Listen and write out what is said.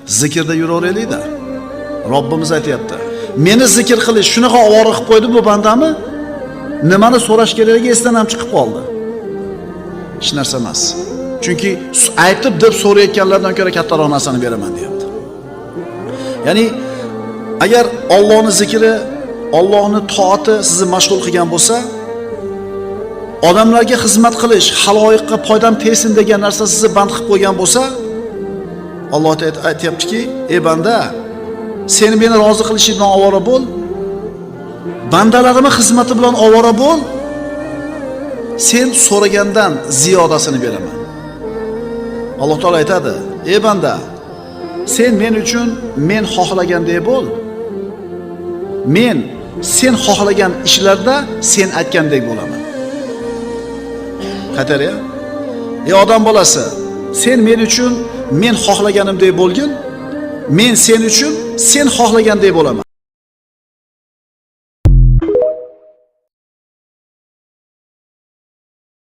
Zikrda yuraveraylik-da. Robbimiz aytayapti. Meni zikr qilish shunaqa ovora qilib qo'ydi bu bandami? Nimani so'rash kerakligi esdan ham chiqib qoldi. Hech narsa emas. Chunki aytib deb so'rayotganlardan ko'ra kattaroq narsani beraman deyapti. Ya'ni agar Allohning zikri, Allohning toati sizni mashg'ul qilgan bo'lsa, odamlarga xizmat qilish, xaloyiqqa foydam tegsin degan narsa sizni band qilib qo'ygan bo'lsa, Alloh aytyaptiki, ey banda, sen meni rozi qilishing bilan ovora bo'l, bandalarimning xizmati bilan ovora bo'l, sen so'ragandan ziyodasini beraman. Alloh taolo aytadi, ey banda, sen men uchun men xohlagandek bo'l. Men sen xohlagan ishlarda sen aytgandek bo'laman. Qaytarya? Ey odam bolasi, sen men uchun men xohlaganimdek bo'lgin, men sen uchun sen xohlagandek bo'laman.